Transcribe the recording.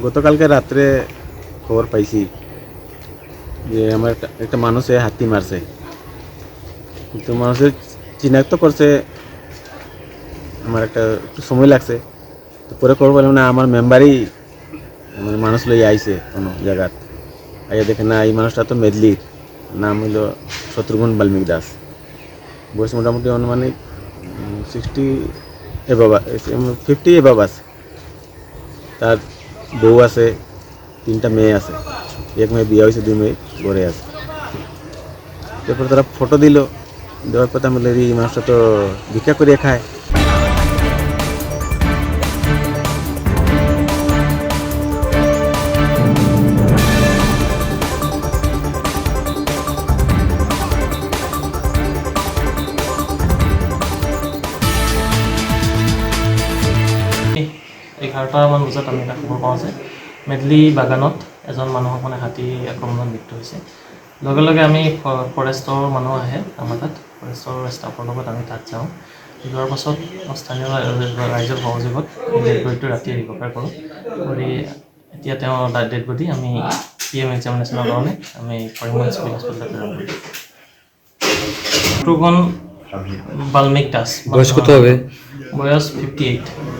গতকালকে রাত্রে খবর পাইছি যে আমার একটা মানুষে হাতি মারছে, কিন্তু মানুষের চিনাক্ত করছে আমার একটা একটু সময় লাগছে। তো পরে খবর পেলাম না আমার মেম্বারই মানে মানুষ লইয়া আইছে কোনো জায়গাত, আইয়া দেখে না এই মানুষটা তো মেদলির, নাম হইল শত্রুঘ্ন বাল্মীক দাস, বয়স মোটামুটি অনুমানিক 60 এবাব, 50 এবাব আছে। তার বউ আছে, 3টা মেয়ে আছে, এক মেয়ে বিয়ে হয়েছে, 2 মেয়ে ঘরে আছে। তারপর তারা ফটো দিল, দেওয়ার পর আমি বললাম, এই মানুষটা তো ভিক্ষা করিয়া খায়। এঘাৰটামান বজাত আমি এটা খবৰ পাওঁ যে মেডলি বাগানত এজন মানুহক মানে হাতী আক্ৰমণত মৃত্যু হৈছে। লগে লগে আমি ফৰেষ্টৰ মানুহ আহে আমাৰ তাত, ফৰেষ্টৰ ষ্টাফৰ লগত আমি তাত যাওঁ। যোৱাৰ পাছত স্থানীয় ৰাইজৰ সহযোগত ডেড বডিটো ৰাতি ৰিকভাৰ কৰোঁ, কৰি এতিয়া তেওঁৰ ডেড বডি আমি পি এম এক্সামিনেশ্যনৰ কাৰণে আমি কৰিমগঞ্জ চিভিল হস্পিটেলত প্ৰেৰণ কৰিলোঁ। শত্ৰুঘ্ন বাল্মীক দাস। বয়স কত হবে? বয়স 58।